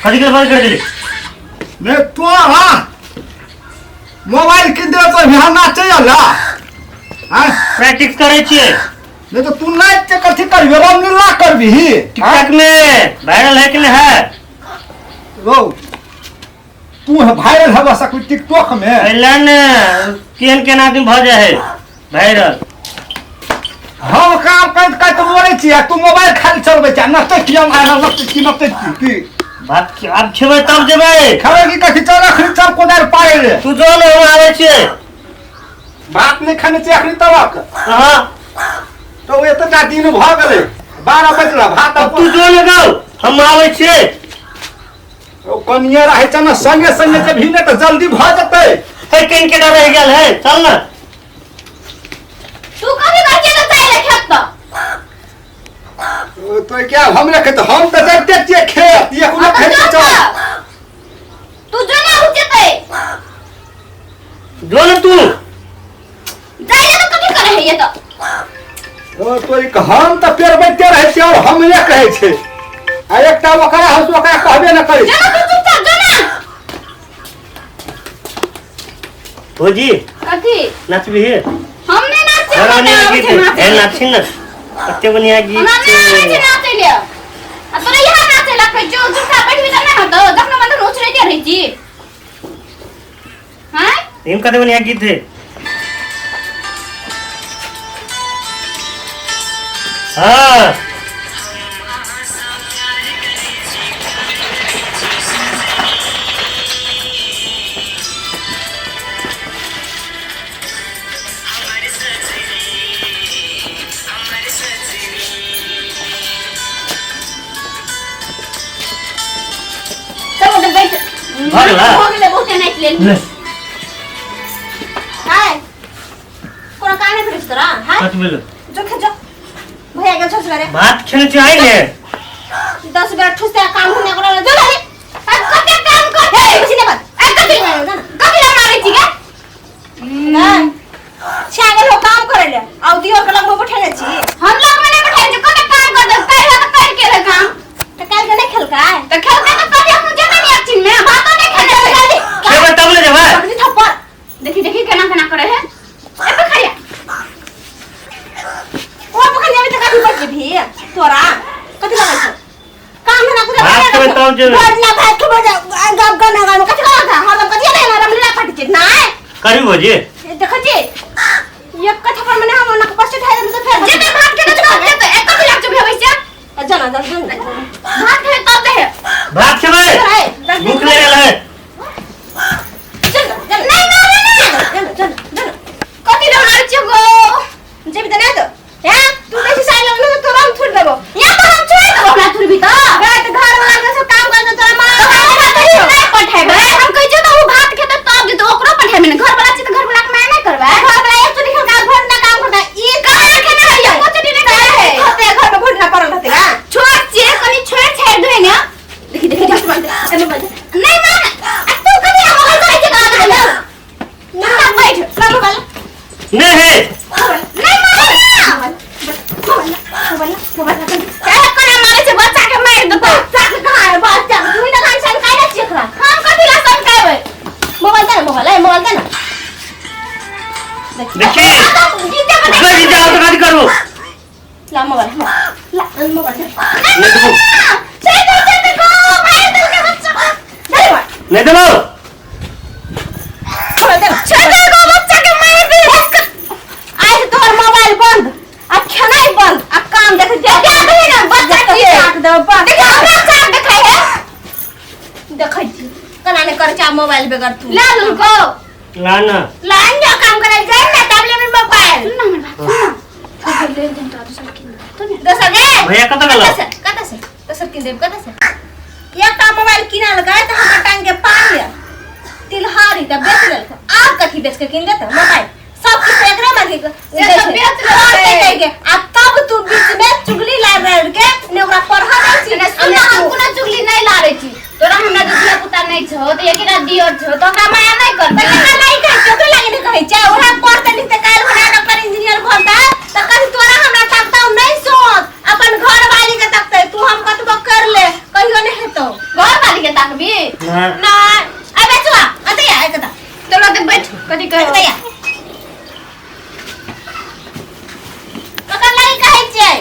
कथी के बंद कर देली? ने तोरा मोबाइल किन दे तो यहाँ नाचे अला आय प्रैक्टिस करै छियै। नहीं तो तू नाच के कथी करबी, रामलीला करबी? टिकटॉक में वायरल है कि नहीं है? रो तू है वायरल हवा सकबी टिकटॉक में। पहले ने केहन केहन आदमी भऽ जाइ है वायरल। हम काम करैत करैत मरै छी आ तू मोबाइल खाली चलबै छी आ नचै छी। हम आइ नचै छी, नचै छी की? भात आब खेबै तब जेबै। खेबै की कथी? चल अखनी, चल कोदारि पाड़े रे। तू जो ने, हम आबै छियै। भात नहि खेने छी अखनी तबक। हाँ। तऽ ओ एतटा दिन भऽ गेलै, 12 बजला भात। तब तू जो ने गौ, हम आबै छियै। ओ कनिया रहै छै ने संगे संगे जेबही ने तऽ जल्दी भऽ जेतै। हे, केन केना रहि गेल है, चल ने। तू कभी कहै छियै तऽ जाइ ले खेत तऽ। ओ तो क्या हमरे खेत? हम तऽ जाइते छियै खेत, एक हाँ, खेत तऽ चल। जो तऽ। तू जो ने उचेतै। जो ने तू। जाइ ले तऽ कथी करे है ये तऽ? ओ तो एक हम तऽ पेरबैते रहै छियै और हमरे कहै छै आ एकटा ओकरा हम ओकरा कहबे ने करै जो ने तू चुपचाप जो ने। भौजी। कथी? नचबी? हम नहि नाचै, बड़ा हमरा नहि बढ़िया आबै गीत छै नाचै है। ले। नाची ने, कते बढ़िया गीत हमरा नहि आबै छै छै। नाचै ले। आ तोरा यहाँ नाचै ला कहै छियौ, चुपचाप बैठबी तऽ नहि होतौ, जखन मन तखन उछरैते रहै छी। हाँ? हिम कते बढ़िया गीत है। हाँ। चल ओतऽ बैठ। भऽ गेलै? भऽ गेलै, बहुते नाचि लेलही। ले। हाय, कोनो काम नहि भेटै छौ तोरा? हाय। कत भेलो? जो खे जो, भैया गेल छौ सवेरे। भात खेने छी आइ ने। 10 बेर ठुसते काम होने करो, जो ले। आ कते काम करते कुछ नहीं बात। आ कथी कथी ला मारै छी गे? नहीं छागल हो काम करे ले आउ दियो के लग में बैठे छी। हम लोग में नहीं बैठे छी, कते काम कर दे काल त कर के ले काम। त काल के नहीं खेलका? त खेलका त कथी, हम जेबे नहीं अचिन में भातो नहीं खेने छी। खेबै तब ने जेबै। पकड़ी थप्पड़। देखी देखी केना केना करे है। ए पखरिया। ओ पखरिया में त कथी बैठ जेबही? तोरा कथी लगै छौ? काम ना कुछ भात खेबै तब जेबै। भात ना भात खेबै जा गप गाना गाना कथी करत है हरदम? कथी ना रामलीला पार्टी छै ना। करी भौजी। देखै छी एक कथा पर मने हम ओना के पश्चिम ढाई देब तऽ फेर जेते भात खेते तब जेते, एक कथी लाग चुप हेबै से? जाना जाना जाना। भात खेबै तब देहे। भात खेबै, भूख लागल है। चल चल। नहीं मारे ना। चल चल चल। कथी ला मारै छियै गो? जेबी तऽ नहि तो हैं तू बेसी साइल ना तोरा हम छोड़ देबो। या तऽ हम छोड़ि देबो, हमरा थुरबी तऽ। गए तऽ घर वाला के सब काम करते तोरा माँ तऽ हम भात नहि पठेबै। हम कहै छियै तऽ ओ भात खेतै तब जेतै, ओकरो पठेबै ने। घर वाला छी तऽ घर वाला के माय नहि करबै? घर वाला एक चुटी खा भोर ना काम करता ई। कहाँ खेने है? एको चुटी नहि खेने है। होते घर में भोर ना पड़ल रहते का? छोट छियै, कनि छोड़ि छाड़ि दे ने। देखी देखी, बस बंद एने बंद। नहि मान, आ तू कथी हम मोबाइल करै छियै तऽ आधा ना बैठ। ला मोबाइल। नहीं है। नहीं मान। Mobile mobile mobile. काहे कोना मारै छै? बच्चा के मारि देतौ। बच्चा के कहाँ है बच्चा? तू ही ना खान सन काहे छियै एकरा? हम कथी ला सनकेबै? मोबाइल दे ना, मोबाइल ए मोबाइल दे ना। देखी। गीते बना। करी जाओ तो कथी करबो? ला मोबाइल ला मोबाइल दे। नहीं देबो। छोड़ि दे, छोड़ि दे गो, मारि देलकै बच्चा के। दे मोबाइल। नहीं देबो। मोबाइल दे ना। छोड़ि दे गो, बच्चा के मारि देलकै। आज तोहर मोबाइल बंद आ खेनाइ बंद आ काम देख दे दे ने, बच्चा छियै। काट देबो बस। देखी हमरा चार देखै है। देखै छी केना नहि करै छै मोबाइल बगैर तू। ला लुको। ला ना। लाइन जा काम करे जाए ना तब लेबे मोबाइल। सुन ना हमर बात, सुन ना। तू ले जम तो दोसर किन दे तो ने। दोसर गे। भैया कतऽ गेलो? कतऽ से, कतऽ से दोसर किन देब? कतऽ से? एकटा मोबाइल किनल गए तऽ हमर टांग के पानी तिलहारी तऽ बेच लेलको। आब कथी बेच के किन देतौ मोबाइल? सब किछु एकरे मर्जी के से तऽ बेच लेलकै। के आ तब तू बीच में चुगली ला रह के ने ओकरा पढ़ा दै छी। ने सुन ना, हम कोनो चुगली नहीं लारै छी। तोरा हमरा जे धिया पुता नहीं छौ तऽ एकेटा दियर छौ तऽ ओकरा माया नहीं करबै? एकरा नहीं कहै छै, ओकरा लागे नहीं कहै छै। ओकरा पढ़ते लिखते काल्हि बना डॉक्टर इंजीनियर बनतै तऽ कभी तोरा हमरा तकतौ नहीं, सोच अपन घर वाली के तकतै। तू हम कतबो कर ले कहियो नहीं हेतौ। घर वाली के हाँ। नहीं आ बेचुआ अते आ एकटा तोरा तऽ बैठ कथी कहे अते आ ककर लागी कहै छियै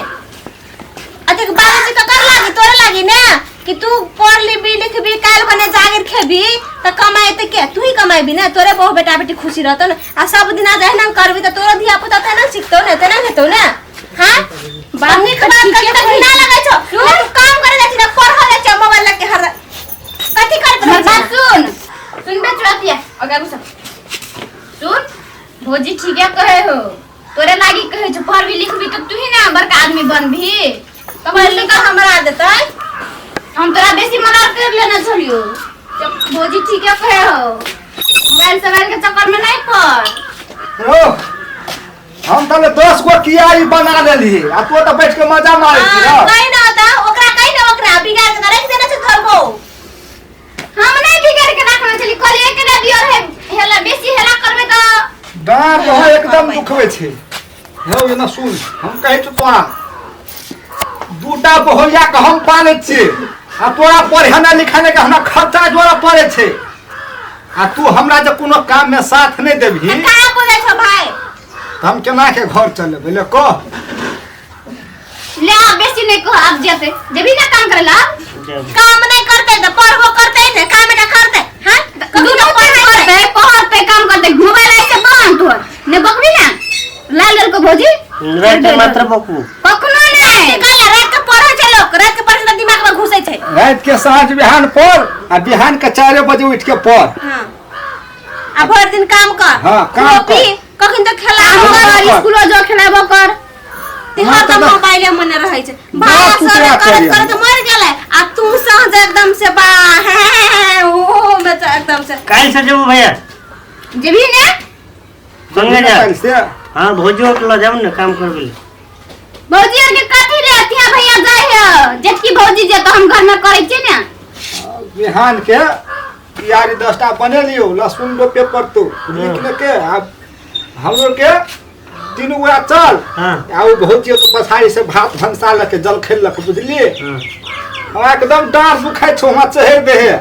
अते बाबूजी ककर लागी तोरे लागी ने कि तू पढ़ लिबी लिखबी काल्हि भने जागीर खेबी तऽ कमाएते के तू ही कमाएबी ने तोरे बहु बेटा बेटी खुशी रहतौ ने आ सब दिना जहिना करबी तऽ तोरो धिया पुता तेना सिखतौ ने तेना हेतौ ने हाँ बात नीक बात ठीके करी तऽ कहै घिना लगै छौ ने तू काम करे जाइ छी ने पढ़ऽ जाइ छी मोबाइल लग के हर कथी करैत हमर रहै बात छी सुन सुन बे चुरातिया अगा घुसा सुन भौजी ठीके कहे हो तोरे लागी कहे छौ पढ़बी लिखबी तऽ तू ही ना बड़का आदमी बनबी पढ़ लिख कऽ हमरा देतै हम तोरा बेसी मना कर लेने छलियो जब भौजी ठीके कहे हो मोबाइल सोबाइल के चक्कर में नहीं पड़ रो हम तले 10 गो कियारी बना लेली आ तू तऽ बैठ के मजा मारै छी हाँ, रौ। कहि ना होता ओकरा कहि ना ओकरा बिगाड़ के रख देने छै थोड़बो हम नहीं बिगाड़ के रखने छली कहलिए एक ना दियो है हेला बेसी हेला करबे तऽ डाँर तो एकदम दुखबै छै हौ एना सुन हम कहै छी तोरा दूटा बहोलिया के हम पालै छियै आ तोरा पढ़ेनाइ लिखेनाइ के हमरा खर्चा जोड़ऽ पड़ै छै आ तू हमरा जे कोनो काम में साथ नहि देबही का बोलै छौ भाई तऽ हम केना के घर चलेबै ले कह ले आ बेसी नहीं कह अब जेते जेबी ना काम करेला काम नहीं करते तऽ पढ़बो करते ने काम ना करते हां दुनू पढ़ाई करते पढ़ते काम करते मोबाइल ऐसे बंद तोर ने बकबी ना लाल लाल को भौजी रात के मात्र बकू कखनो नहीं काला रात के पढ़ै छै लोक रात के पढ़ै छै तऽ दिमाग में घुसै छै राति के साँझ बिहान पर आ बिहान के 4 बजे उठि के पढ़ हां आ भरि दिन काम कर हाँ, काम कॉपी कर। कखन तऽ खेला काम हाँ, कर कर। स्कूलो जो खेलाबो कर ते हरदम हाँ, तऽ मोबाइले मने रहै छै बड़ा भाड़ा टुकड़ा सर करत करिया। करत मर गेलै आ तू साँझ एकदम से बा ओ में तऽ एकदम से काल्हि से जेबू भैया जेबी ने संगे जा काल्हि से हाँ भौजियो के लऽ जाब ने काम करबै लए। भौजी आर के कथी रे अथिया भैया जाय है जेठकी भौजी जे तो हम घर में करै छियै ने बिहान के कियारी 10टा बनेलियौ लहसुन रोपे पड़तौ लिख लेके आ हमरो के तीनू गोरा चल हाँ। आ ओ भौजी तो पछाड़ी से भात भनसा लके जल खेलक बुझलिए हाँ। हमरा एकदम डाँर दुखाइ छौ हमरा चढ़ि दे हे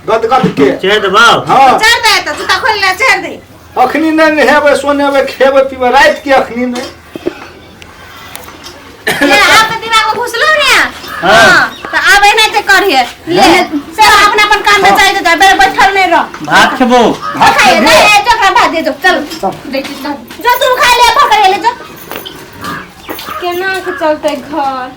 गदगद के चढ़ देबौ हाँ चढ़ दे तऽ जूता खोलि ले चढ़ दे अखनी नहि नहेबै सोनेबै खेबै पीबै राति के अखनी नहि ले आब तऽ दिमाग में घुसलो ने हाँ। हाँ तऽ आब एनाहिते करिहे ले सब अपना अपन काम में चलि जेतै बेर बैठल नहि रह भात खेबौ भात खाइए खेबही? नहीं नहीं चोकरा भात दे दो चल चल। देखी जो तू खा ले पकड़ ले जो केना के चलते घर